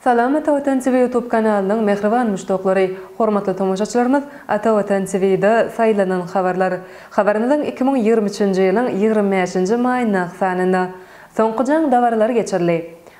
Salam Ata Watan TV YouTube kanalynyň mähriban muşdaklary, hormatly tomaşaçylarymyz Ata Watan TV-da saýlanan habarlar. Habarymyzyň 2023-nji ýylyň 25-nji maýyndaky sanynda Soňky jaň dabaralary geçirildi.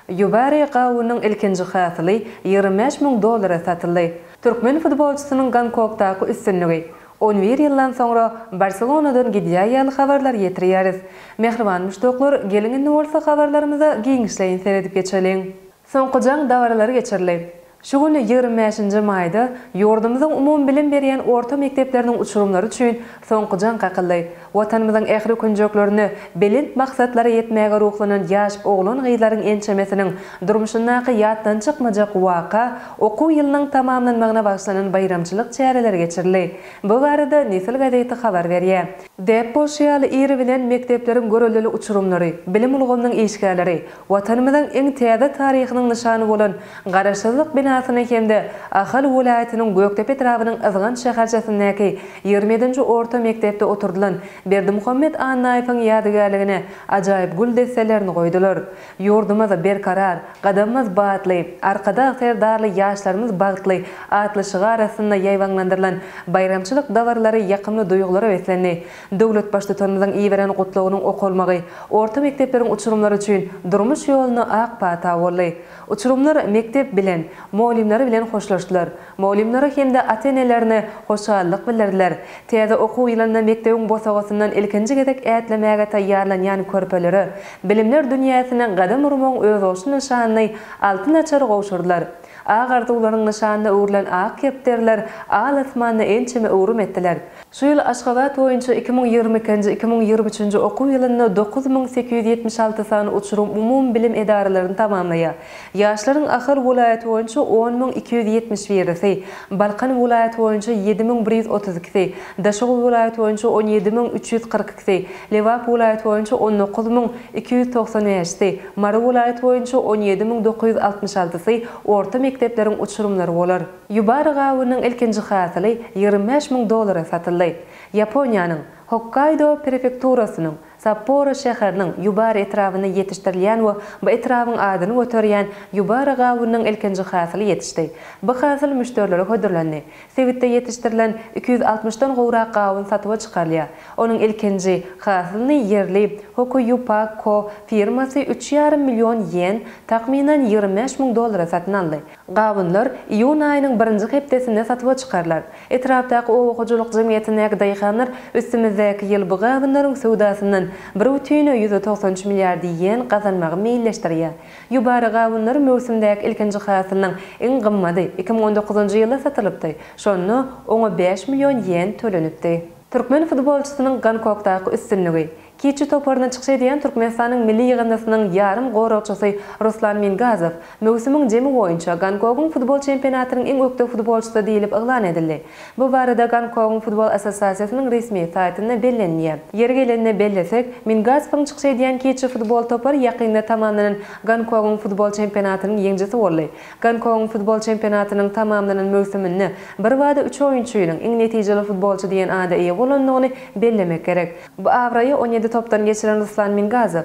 Ýubari gawunyň ilkinji hasyly 25 müň dollara satyldy. Türkmen futbolçysynyň Gonkogdaky üstünligi, 11 ýyldan soňra Barselonadan gidýär ýaly habarlary ýetirýäris. Mähriban muşdaklar, geliň indi bolsa habarlarymyza giňişleýin seredip geçeliň. Soňky jaň dabaralary geçirildi. Şu gün, 25-nji maýda, ýurdumyzyň umumybilim berýän orta mekdepleriniň uçurymlary üçin soňky jaň kakyldy. Watanymyzyň ähli künjeklerinde belent maksatlara ýetmäge ruhlanan ýaş oglan-gyzlaryň ençemesiniň durmuşyndaky ýatdan çykmajak waka, okuw ýylynyň tamamlanmagyna bagyşlanan baýramçylyk çäreleri geçirildi. Bu barada Nesil gazeti habar berýär. Däp bolşy ýaly, iri bilen mekdepleriň göreldeli uçurymlary, bilim ulgamynyň işgärleri, Watanymyzyň iň täze taryhynyň nyşany bolan Garaşsyzlyk binasyna hem-de Ahal welaýatynyň Gökdepe etrabynyň Yzgant şäherçesindäki 27-nji orta mekdepde oturdylan Berdimuhamet Annaýewiň ýadygärligine ajaýyp gül desselerini goýdular. Ýurdumyz berkarar, gadamymyz batly, Arkadag Serdarly ýaşlarymyz bagtly atly şygar astynda ýaýbaňlandyrylan baýramçylyk dabaralary ýakymly duýgulara beslendi. Döwlet Baştutanymyzyň iberen Gutlagynyň okalmagy orta mekdepleriň uçurymlary üçin durmuş ýoluna ak pata boldy. Uçurymlar mekdep bilen, mugallymlary bilen hoşlaşdylar. Mugallymlara hem-de ata-enelerine hoşallyk bildirdiler. Täze okuw ýylynda mekdebiň bosagasyndan ilkinji gezek ätlemäge taýýarlanýan körpelere bilimler dünýäsine gadam urmagyň özboluşly nyşanyny, altyn açary gowşurdylar. Ak arzuwlaryň nyşanyna öwrülen ak kepderiler al asmanda ençeme öwrüm etdiler. Şu ýyl Aşgabat boýunça 2022-nji, 2023-nji okuw ýylynda 9876 sany uçurym umumybilim edaralaryny tamamlaýar. Ýaşlaryň Ahal welaýaty boýunça 10 271-si, Balkan welaýaty boýunça 7132-si, Daşoguz welaýaty boýunça 17 342-si, Lebap welaýaty boýunça 19 295-si, Mary welaýaty boýunça 17 966-sy orta mekdepleriň uçurymlary bolar. Ýubari gawunynyň ilkinji hasyly 25 müň dollara satyldy. Ýaponiýanyň Hokkaýdo prefekturasynyň Sapporo şäheriniň Ýubari etrabynda ýetişdirilýän we bu etrabyň adyny göterýän Ýubari gawunynyň ilkinji hasyly ýetişdi. Bu hasyl müşderilere hödürlendi. Sebitde ýetişdirilen 260-dan gowrak gawun satuwa çykarylýar. Onuň ilkinji hasylyny ýerli Hokuýu Park Co. Firmasy üç ýarym million ýen, takmynan 25 müň dollara satyn aldy. Gawunlar iýun aýynyň birinji hepdesinde satuwa çykarylar. Etrapdaky oba hojalyk jemgyýetindäki daýhanlar üstümizdäki ýyl bu gawunlaryň söwdasyndan bir bütin 193 milliard ýen gazanmagy meýilleşdirýär. Ýubari gawunlary möwsümdäki ilkinji hasylynyň iň gymmady 2019-njy ýylda satylypdy. Şonda oňa 5 million ýen tölenipdi. Türkmen futbolçysynyň Gonkogdaky üstünligi. Kitçi toparynda çykyş edýän Türkmenistanyň milli ýygyndysynyň ýarym goragçysy Ruslan Mingazow möwsümiň jemi boýunça Gonkogyň futbol çempionatynyň iň ökde futbolçysy diýlip yglan edildi. Bu barada Gonkogyň futbol assosiasiýasynyň resmi saýtynda bellenilýär. Ýeri gelende bellesek, Mingazowyň çykyş edýän Kitçi futbol topary ýakynda tamamlanan Gonkogyň futbol çempionatynyň ýeňjisi boldy. Gonkogyň futbol çempionatynyň tamamlanan möwsüminde birbada üç oýunçynyň iň netijeli futbolçy diýen ada eýe bolandygyny bellemek gerek. Bu abraýy 17 topdan geçiren Ruslan Mingazow,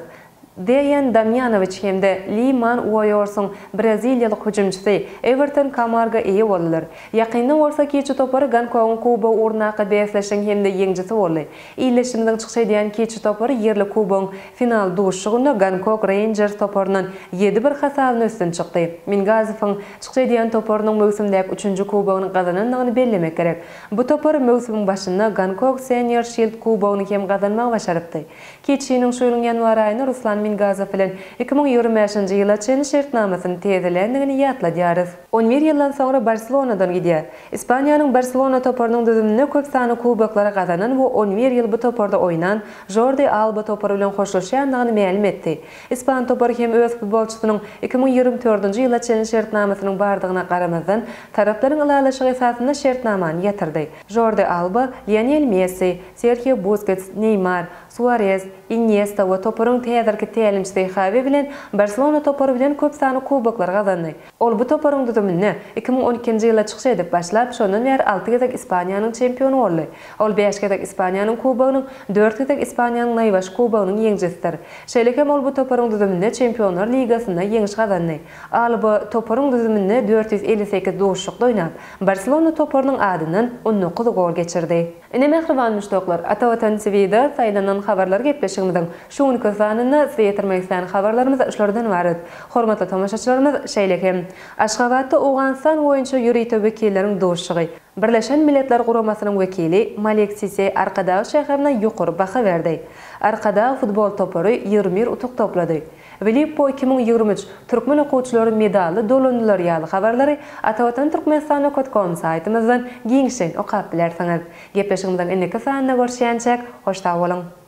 Deýan Damýanowiç hem-de Li Man Uoýorsyň braziliýalyk hüjümçisi Ewerton Kamargo eýe boldular. Ýakynda bolsa Kitçi topary Gonkongyň kubogy ugrundaky bäsleşigiň hem-de ýeňjisi boldy. Ildeşimiziň çykyş edýän Kitçi topary ýerli kubogyň final duşuşygynda Gonkog Reýnjers toparyndan 7-bir hasabyna üstün çykdy. Mingazowyň çykyş edýän toparynyň möwsümdäki üçünji kubogyny gazanandygyny bellemek gerek. Bu topar möwsümiň başynda Gonkog Senior Şild kubogyny hem gazanmagy başarypdy. Kitçiniň şu ýylyň ýanwar aýynda Ruslan Mingazow bilen 2025-nji ýyla çenli şertnamasyny täzeländigini ýatladýarys. 11 ýyldan soňra Barselonadan gidýär. Ispaniýanyň Barselona toparynyň düzüminde köp sanly kuboklary gazanan we 11 ýyl bu toparda oýnan Žordi Alba topary bilen hoşlaşýandygyny mälim etdi. Ispan topary hem öz futbolçysynyň 2024-nji ýyla çenli şertnamasynyň bardygyna garamazdan, taraplaryň ylalaşygy esasynda şertnamany ýatyrdy. Žordi Alba, Lionel Messi, Serhio Buskets, Neýmar, Suarez, Iniesta we toparyň häzirki. tälimçisi Hawi bilen Barselona topary bilen köp sanly kuboklar gazandy. Ol bu toparyň düzüminde 2012-nji ýylda çykyş edip başlap, şondan bäri alty gezek Ispaniýanyň çempiony boldy. Ol bäş gezek Ispaniýanyň kubogynyň, dört gezek Ispaniýanyň naýbaşy kubogynyň ýeňijisidir. Şeýle hem ol bu toparyň düzüminde Çempionlar ligasynda ýeňiş gazandy. Alba toparyň düzüminde 458 duşuşykda oýnap, Barselona toparynyň adyndan 19 gol geçirdi. Ine mähriban muşdaklar, Ata Watan TV-de saýlanan habarlar gepleşigimiziň şu günki sanynda size ýetirmek islän habarlarymyz şulardan ybarat. Hormatly tomaşaçylarymyz, şeýle hem, Aşgabatda Owganystan boýunça ýörite wekilleriň duşuşygy. Birleşen Milletler Guramasynyň wekili Malik Sise Arkadag şäherine ýokary baha berdi. Arkadag futbol topary 21 utuk toplady. Wilippo 2023, Türkmen okuwçylary medally dolandylar ýaly habarlary Atavatan Türkmenistan nokat kom saýtymyzdan giňişleýin okap bilersiňiz. Gepleşigimiziň indiki sanynda görüşýänçäk, hoş sag boluň!